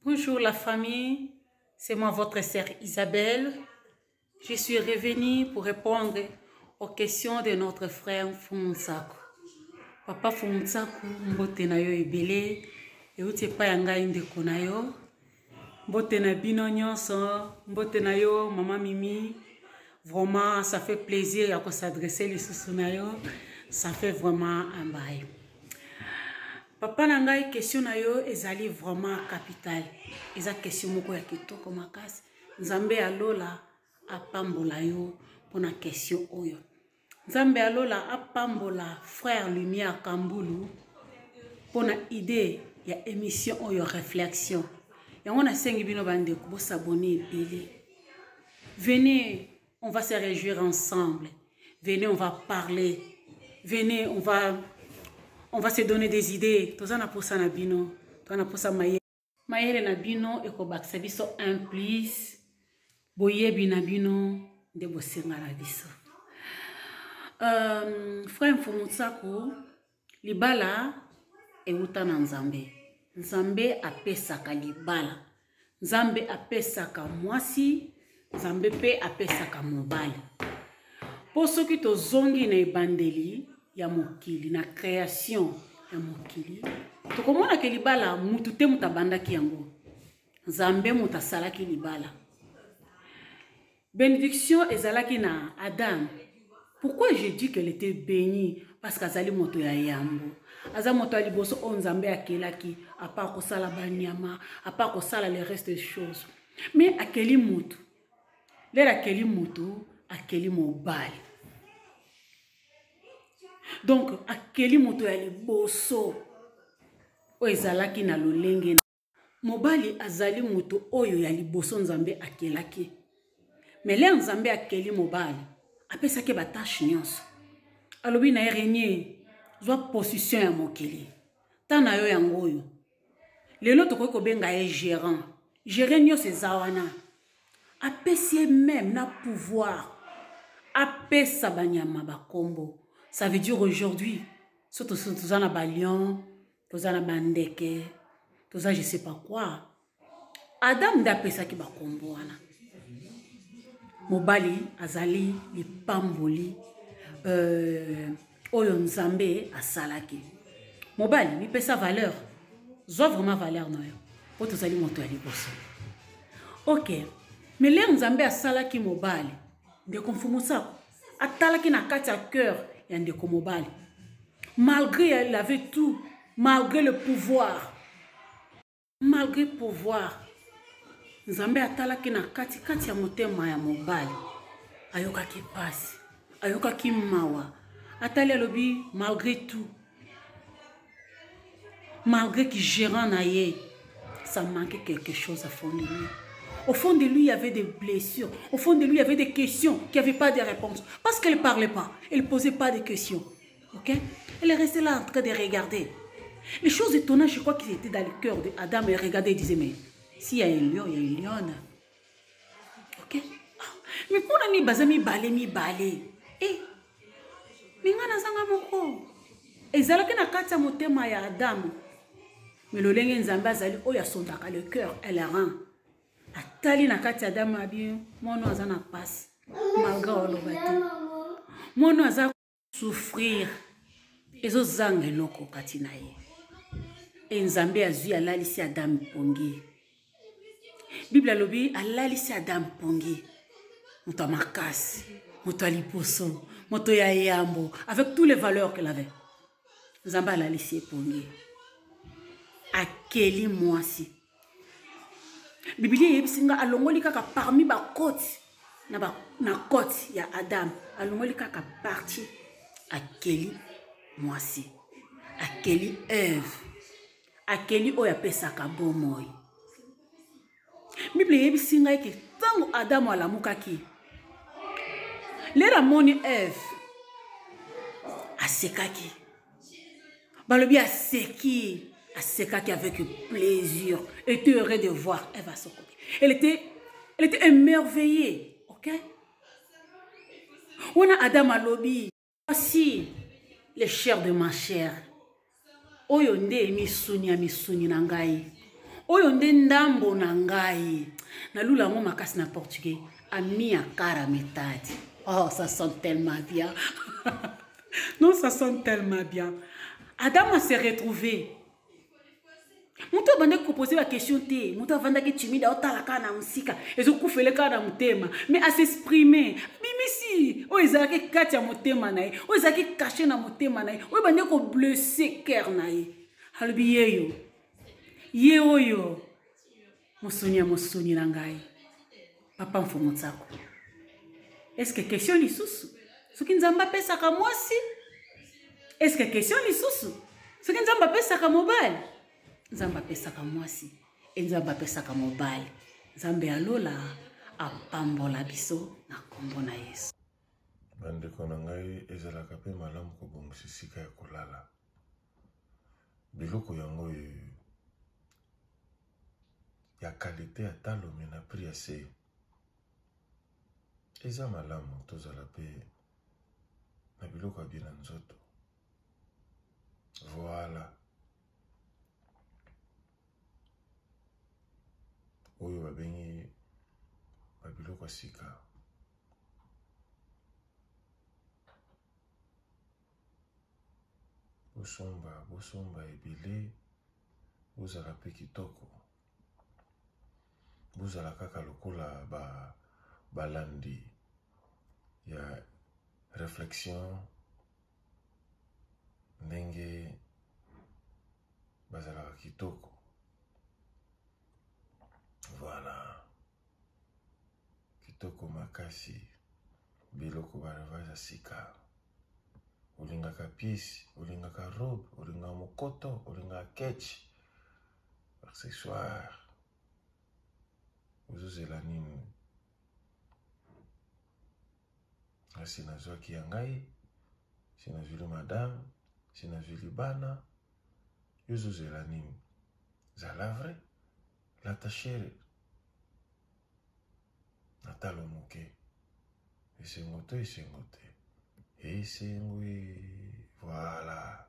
Bonjour la famille, c'est moi votre sœur Isabelle. Je suis revenue pour répondre aux questions de notre frère Mfumu Papa Mfumu mbote na yo ebele, euti epai ya ngai ndeko na yo. Mbote na bino nyonso, mbote na yo mama Mimi. Vraiment, ça fait plaisir ya s'adresser lisusu na yo. Ça fait vraiment un bail. Papa na ngai question na yo ezali vraiment capital. Eza question moko ya kitoko makasi. Nzambe ya lola apambola yo mpona question oyo. Nzambe ya lola apambola frère Lumière Kambulu mpona idée ya émission oyo réflexion. Yango nasengi bino bandeko bosabone ebele. Venez, on va se réjouir ensemble. Venez, on va parler. Venez, on va se donner des idées. Toza na posa na bino. Toza na posa mayele. Mayele na bino ekobakisa biso un plus. Boyebi na bino nde bosenga na biso. Frère Mfumu Nsaku, libala euta na Nzambe. Nzambe apesaka libala. Nzambe apesaka mwasi, Nzambe mpe apesaka mobali. Mpo soki tozongi na ebandeli ya mokili, na création ya mokili, tokomona ke libala mutu te mutu abandaki yango. Nzambe mutu asalaki libala. Bénédiction ezalaki na Adam. Pourquoi je dis qu'elle était bénie? Parce qu'azali moto ya yambo. Aza moto ya liboso oyo Nzambe akelaki, à part kosala banyama, à part kosala le reste des choses. Mais akeli moto. Lelo akeli moto, akeli mobali. Donc akeli moto ya liboso oyo ezalaki na lolenge. Mobali azali moto oyo ya liboso Nzambe akelaki. Mais lelo Nzambe akeli mobali, apesaki ba tâche nyonso. Alobi na ye renier, zwa position ya mokili. Ta na yo yango oyo. Lelo tokoki kobenga ye gérant. Gérer nyonso eza wana. Apesi ye même na pouvoir. Apesa banyama bakombo. Ça veut dire aujourd'hui, soki toza na ba lion, toza na bandeke, toza je sais pas quoi. Adam nde apesaki bakombo wana. Mobali azali lipamboli oyo Nzambe asalaki. Mobali mipesa valeur, zwa vraiment valeur na yo po tozali moto ya liboso. Ok, mais lelo Nzambe asalaki mobali, ndeko Mfumu Nsaku atalaki na kati ya cœur ya ndeko mobali. Malgré il avait tout, malgré le pouvoir, malgré pouvoir, Nzambe atalaki na kati kati ya motema ya mobali. Ayokaki pasi, ayokaki mawa. Atali alobi malgré tout, malgré que gérant na ye, ça manquait quelque chose au fond de lui. Au fond de lui, il y avait des blessures. Au fond de lui, il y avait des questions qui n'avaient pas de réponse. Parce qu'elle ne parlait pas. Elle ne posait pas de questions. Ok? Elle est restée là en train de regarder. Les choses étonnantes, je crois qu'ils étaient dans le cœur d'Adam. Elle regardait et disait, mais s'il y a un lion, il y a une lionne. Ok? Ah, mais pour la mi baza mi balé, mi balé. Eh! Mais nga nazanga moko. Ezalaki na kati ya motema ya Adam. Mais lolenge Nzambe azali oyo asondaka le cœur et le rein. Atali na kati ya Adam abi mwana aza na pasi. Malgré oloba te. Mwana aza souffrir. Ezozanga eloko kati na ye. E Nzambe azwi alalisi Adam pongi. Bible alobi alalisi Adam pongi. Moto ya makasi, moto ya liboso, moto ya yambo, avec toutes les valeurs qu'elle avait. Nzambe alalisi ye pongi. Akeli mwasi. Biblia eyebisi nga alongoli kaka parmi ba côtes na côte ya Adam, alongoli kaka partie akeli mwasi. Akeli Ève. Akeli oyo apesaka bomoi. Bible eyebisi ngai ke ntango Adamu alamukaki, lelo amoni Ève, asekaki. Balobi aseki, asekaki avec plaisir, était heureux de voir Ève à son côté. Elle était émerveillée, ok? Wana Adam alobi, voici les chairs de ma chair. Oyo nde misuni ya misuni na ngai. Oyo nde ndambo na ngai. Nalula yango makasi na portugais. A minha cara metade. Oh, ça sonne tellement bien. Non, ça sonne tellement bien. Adam s'est retrouvé. Moto abandaki kopose baquestion te, moto avandaki timide, aotala kaka na mosika, ezokufele kaka na motema, mais asexprime, abimisi oyo ezalaki kati ya motema na ye, oyo ezalaki cache na motema na ye, oyo ebandaki koblesse cœur na ye. Alobi yeyo, ye oyo mosuni ya mosuni na ngai, papa Mfumu Nsaku. Est-ce que question lisusu soki Nzambe apesaka mwasi? Est-ce que question lisusu soki Nzambe apesaka mobali? Nzambe apesaka mwasi e Nzambe apesaka mobali. Nzambe ya lola apambola biso na kombo na Yesu. Bandeko na ngai, ezalaka mpe malamu kobongisa esika ya kolala. Biloko yango oyo ya kalite ya talo me na prix ya se eza malamu. Tozala mpe na biloko ya bien na nzoto. Voilà oyo babengi babiloko ya sika. Bosomba, bosomba ebele, bozala mpe kitoko, bozala kaka lokola ba balandi ya réflexion ndenge bazalaka kitoko. Voilà, kitoko makasi, biloko barevage ya sika. Olingaka piece, olingaka robe, olingaka mokoto, olingaka ketch, accessoire, ozozela nini? Asi nazwaki ya ngai, si nazwili madame, si nazwili bana, yo ozozela nini? Zala vrai, lata chere na talo moke, esengo to esengo te, esengo e. Voilà.